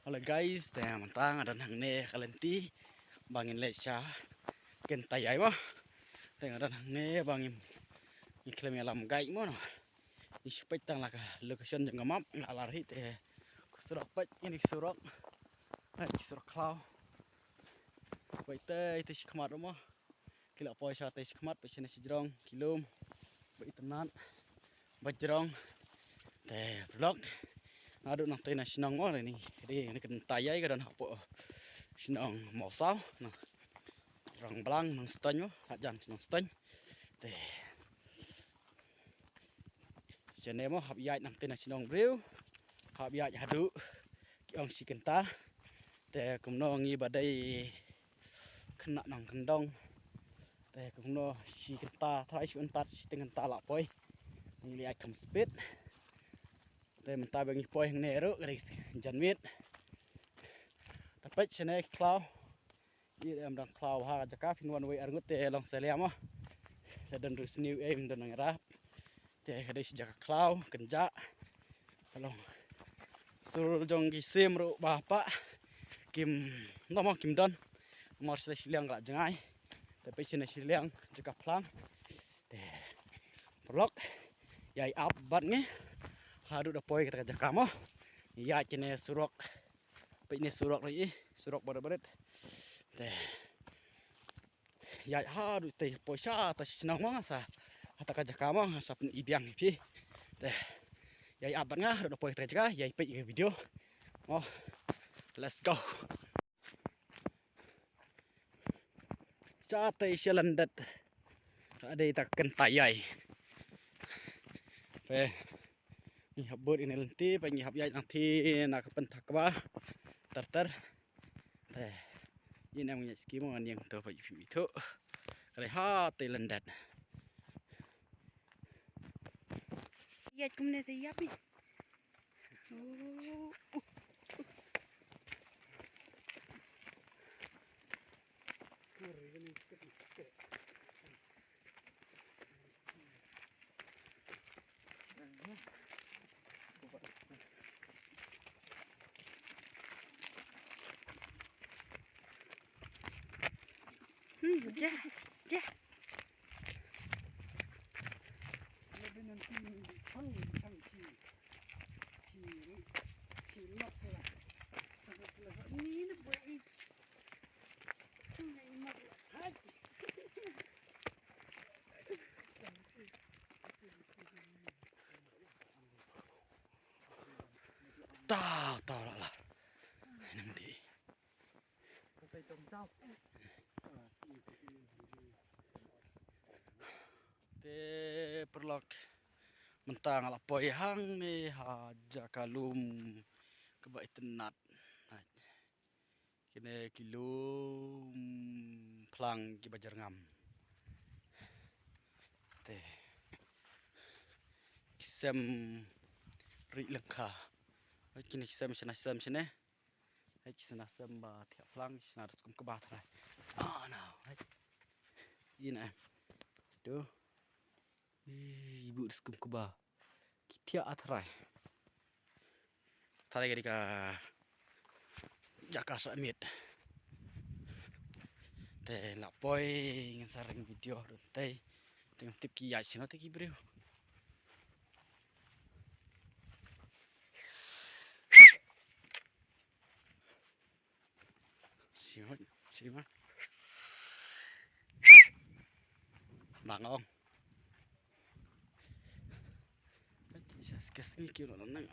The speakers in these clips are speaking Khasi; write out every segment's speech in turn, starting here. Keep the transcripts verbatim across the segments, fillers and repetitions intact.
Hello guys, te mynta nga don hangne ha ka lynti ba ngin leit sha Kynta Ïai mo. Te nga don hangne ba ngin, ngin khlem ïalam guide mo, no. Ngi shu peit tang la ka location jong ka map, nga la lar hi te. Ka surok, peit ïa kine ki surok. Peit ki surok khlaw. Peit te, te shi khmat mo. Ki la poi shatei shi khmat, peit shane shajrong ki lum ba itynnat ba jrong. Te paralok, naduh nangtei na shnong mo, ri ni, ri ni Kynta Ïai ka don hapoh shnong Mawsaw, na Rangblang, Nongstoiñ mo, hajan shnong Stoiñ. Te shane mo hap ïaid nangtei na shnong briew, hap ïaid haduh ki ong shi kynta. Te kumno ngi ba dei khynnah nongkyndong. Te kumno shi kynta, trai shi untat, shiteng kynta la poi. Ngi leit kham speed. Te mynta ba ngi poi hangne ruh ka dei janmiet. Te peit shane khlaw. Ïa em dang khlaw ha ka jaka, phin wan wei arngut te long salia mo. Te don ruh sniew, em don nang rap. Te ka dei shi jaka khlaw kynjah. Ka long sur jong ki sim ruh ba pah kim, no mo, kim don. Mar sha shiliang ka la jngai. Te peit shane shiliang jaka phlang. Te paralok, ïai ap bad ngi haduh da poi kata ka jaka mo. Ïaid kine surok. Peit ne surok ri, surok barit barit. Te ïaid haduh te poi shatei shnong mo, nga sa hata ka jaka mo, nga sa pyni biang ïa phi. Te ïai ap bad nga haduh da poi kata ka jaka, ïai peit ïa ka video mo. Let's go. Shatei sha lyndet. Ka dei ta Kynta Ïai. Te ngi hap bud ine lynti, peit ngi hap ïaid nangtei na ka pynthak kba ter ter. Te ine ngi ïaid skim ngan ïeng to, peit phi ithuh. Ka dei hatei lyndet. Ïaid kumne te ïap i. Hmm, jah, jah. Tau, tau la la. Nang di. Te paralok, mynta nga la poi hangne ha jaka lum kaba itynnat. Kine ki lum phlang kiba jyrngam. Te ki sem ri lyngkha. Kine ki sem shane, sem shane. Hai, ki sna sem ba thiah phlang, ki sna da skum kba tharai. Ah, na, hai. Ina. Tu. Ih, bu da skum kba. Ki thiah a tharai. Tharai ka dei ka jaka sa miet. Te la poi ngin sa ring video don tei. Te ngam tip ki ïaid shano te ki briew. Sima, sima. Bang ong. Kes ni kiro nang.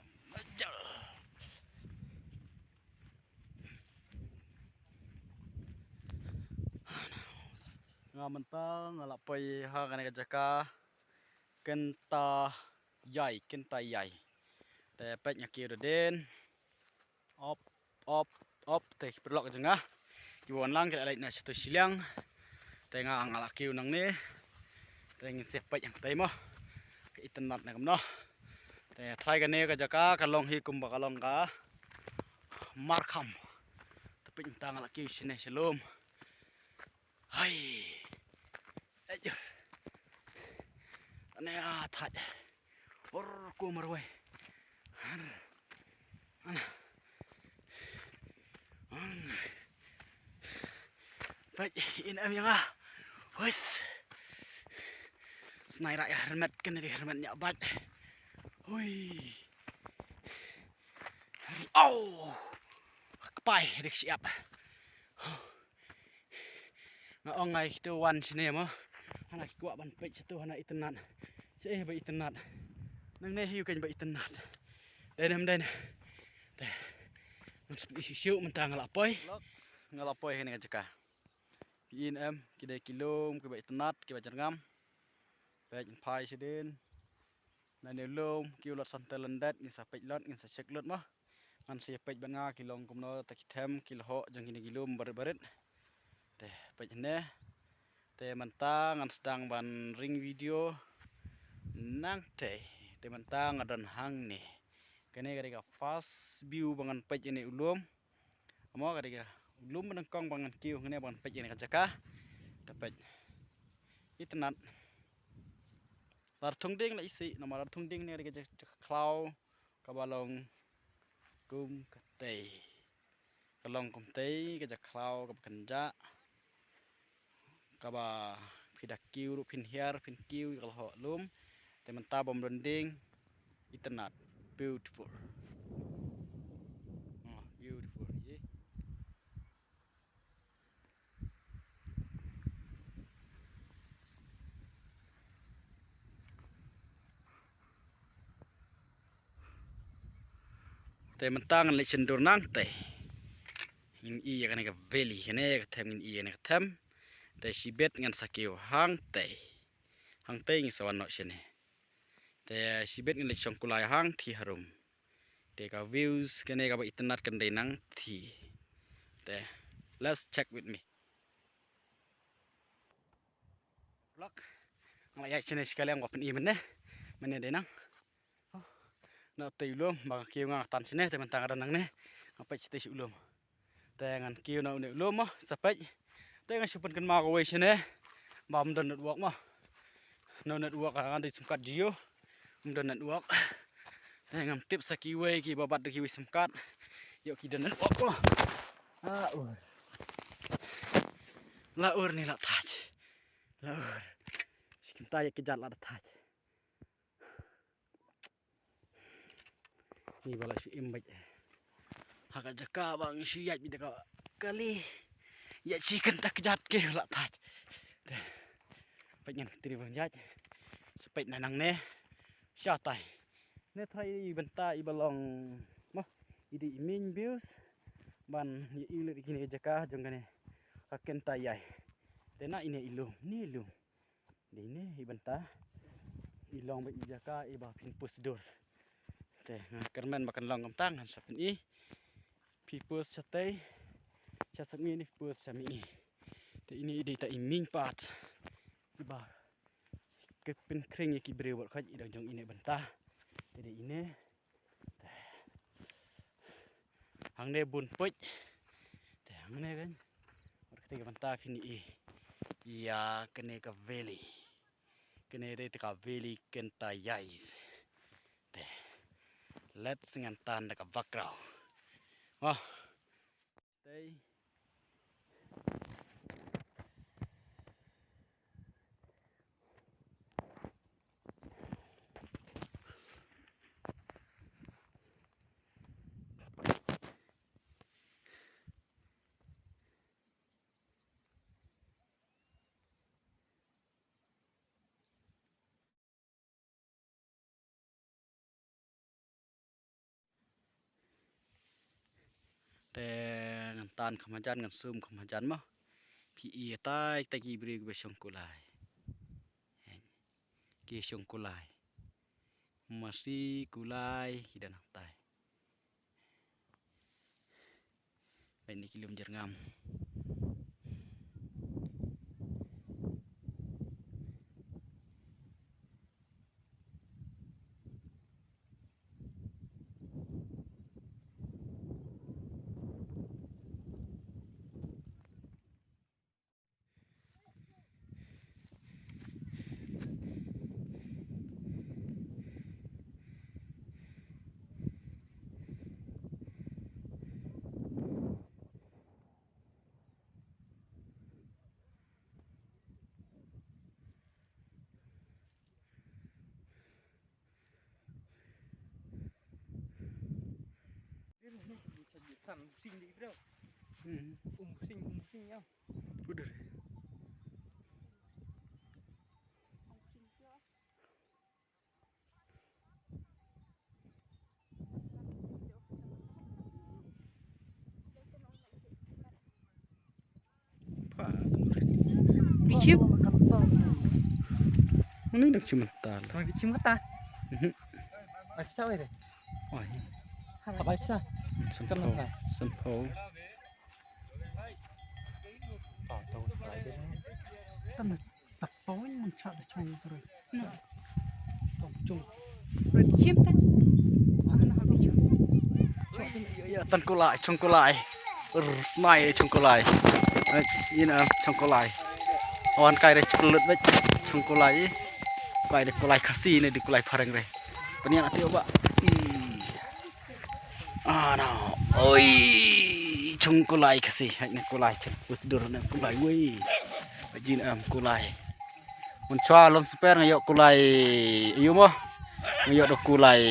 Nga mynta nga la poi ha kane ka jaka Kynta Ïai, Kynta Ïai. Te peit nga kiew da den. Op, op, op, te ki paralok jong nga. Ki wan lang ki la leit na shatei shiliang. Te nga nga la kiew nangne. Te ngin sa peit hangtei mo. Ka itynnat na kumno. Te tharai kane ka jaka ka long hi kumba ka long ka markham. Te peit mynta nga la kiew shane sha lum. Hai. Ejur. Ane a thait. Or ko marwai. Har. Ana. Peit, in em ïa nga. Huis. Snai rah ïa hyrmet, kane dei hyrmet ñiah bait. Hui. Au. Kpai, dei ka shyiap. Nga ong nga ïa kito wan shane mo. Hana ki kwah ban peit shato hana itynnat. Shaei ba itynnat. Nangne hi u keiñ ba itynnat. Dei ne em dei ne. Te. Ngam sngewsih shuh mynta nga la poi. Nga la poi ha kane ka jaka. Ki in em, ki dei ki lum, kiba itynnat, kiba jyrngam. Peit ngin phai shadien. Nane u lum, ki u lot san tylli lyndet, ngin sa peit lot, ngin sa check lot mo. Ngan sa ïa peit ban nga ki long kumno, ta ki them, ki lyoh, jong kine ki lum, barit barit. Te, peit ne. Te mynta ngan sdang ban ring video. Nangtei. Te mynta nga don hangne. Kane ka dei ka first view ba ngan peit ïa une u lum. Mo ka dei ka u lum ba nyngkong ba ngan kiew hangne ba ngan peit ïa kane ka jaka. Te peit. Itynnat. Lar thung dieng la isih, namar lar thung dieng ne ka dei ka jaka khlaw kaba long kum katei. Ka long kumtei, ka jaka khlaw kaba kynjah. Kaba phi da kiew ruh phin hiar, phin kiew ïa ka lyoh lum. Te mynta bym don dieng, itynnat, beautiful. Oh, beautiful, ye. Te mynta ngan leit shyndur nangtei. Ngin ïohi ïa kane ka valley, kane ka them ngin ïohi ïa kane ka them. Te shibit ngan sa kiew hangtei. Hangtei ngin sa wan noh shane. Te shibit ngan leit shong kulai hangtei harum. Te ka views kane kaba itynnat kan dei nangtei. Te let's check with me. Vlog. Nga la ïaid shane shi ka liang ba pyn-i mynne. Mynne dei nang. Oh. Na tei u lum, ba ka kiew nga nga tan shane, te mynta nga don nangne. Nga peit shatei sha u lum. Te ngan kiew na une u lum mo, sa peit. Te nga shu pynkynmaw kawei shane. Ba ym don network mo. No network, nga dei sim card Jio. Ym don network. Te ngam tip sa kiwei kiba bat da kiwei sim card. Ïoh ki don network mo. Ah, ur. La ur ne la thait. La ur. Shi kynta ïa ki jat la da thait. Ngi ba la shu im beit. Ha ka jaka ba ngi shu ïaid beit da ka kali. Ïaid shi kynta kjat ki la thait. Peit ngan trei ban ïaid. Sa peit na nangne. Shatai. Ne trai i bynta i ba long. Mo. I dei i main views. Ban ïa i leit kine jaka jong kane. Ka kynta ïai. Te na ine i lum. Ni lum. Dei ne i bynta i long ba i jaka i ba phin pus dur. Te nga kyrmen ba kan long kumta ngan sa pyni. Phi pus shatei sha sat ngi ni pus sha mi. Te ine i dei ta i main part i ba ki pynkhring ïa ki briew bad khoit i dang jong ine bynta. Te dei ine. Hangne bun puit. Te hangne kan. Wat kata ka bynta phin i. Ïa kane ka valley. Kane dei ka valley kynta ïai. Te. Let's ngan tan da ka background. Wah. Te. Te ngan tan kham hajan, ngan sum kham hajan mo. Phi i tai tai ki briew kiba shong kulai. Ki shong kulai. Masi kulai ki dan tai. Peit ne ki lum jyrngam. Tan sing di bro. Hmm. Um sing, um sing ya. Udah. Bichim. Ini dak cuma tal. Bichim kata. Mhm. Ai sa wei de. Oi. Apa sa? Sempau. Sempau. Kan tak tahu yang cak dah cuma terus. Bichim ta. Ana ha bichim. Ui, ui, ui, tan kulai, chong kulai. Ur, mai chong kulai. Ai, ina chong kulai. Awan kai re chong lut bek chong kulai. Kai de kulai Khasi ne di kulai phareng re. Peniang ati ba. Ih. Ana. Oi. Chong kulai Khasi. Hai ne kulai chong. Us dur ne kulai. Woi. Jin am kulai. Mun chwa lom super nga ïoh kulai. Ayu mo. Nga ïoh da kulai.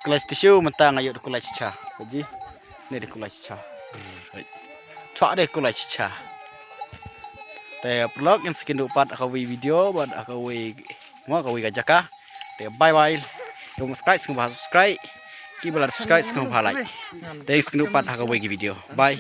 Kulai stishu mynta nga ïoh da kulai chicha. Kaji. Ni da kulai chicha. Chwa da kulai chicha. Te paralok ngin sa ïakynduh pat ha kawei video bad ha kawei mo kawei ka jaka. Te bye bye. Ïoh subscribe sngewbha subscribe. Ki ba la subscribe sngewbha like. Te ngin sa ïakynduh pat ha kawei ki video. Bye.